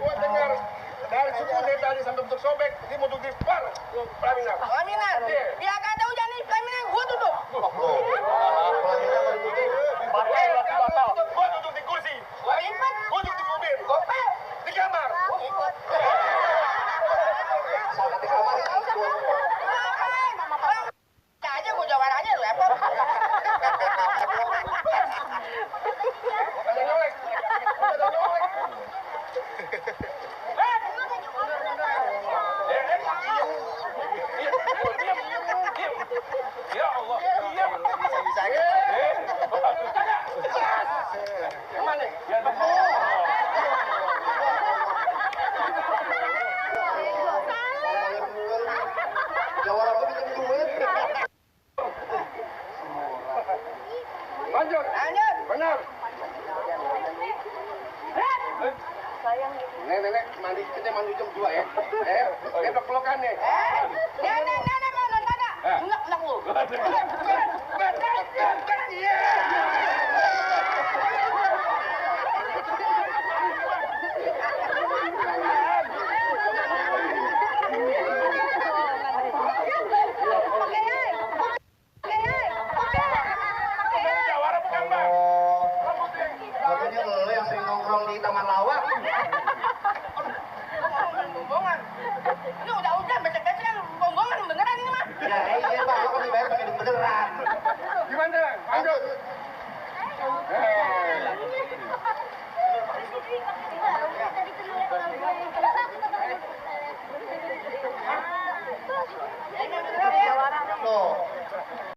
Gua dengar dari suku dari tadi sampai untuk sobek, ini mau untuk dipar pelaminan. Pelaminan? Ya kan ada hujan nih, pelaminan gua tutup. Gua duduk di kursi. Gua duduk di mobil. Di kamar. Aja gua jawab aja lu apa? Ada nyolek. Ada nyolek. Ya Allah. Bisa-bisanya. Kemana? Jawab apa bisa duit? Lanjut. Lanjut. Benar. Nenek mandi, kita mandi jam 2 ya. Peluk-pelukan nih. Nenek mau nonton enggak? Enggak lu. Iya.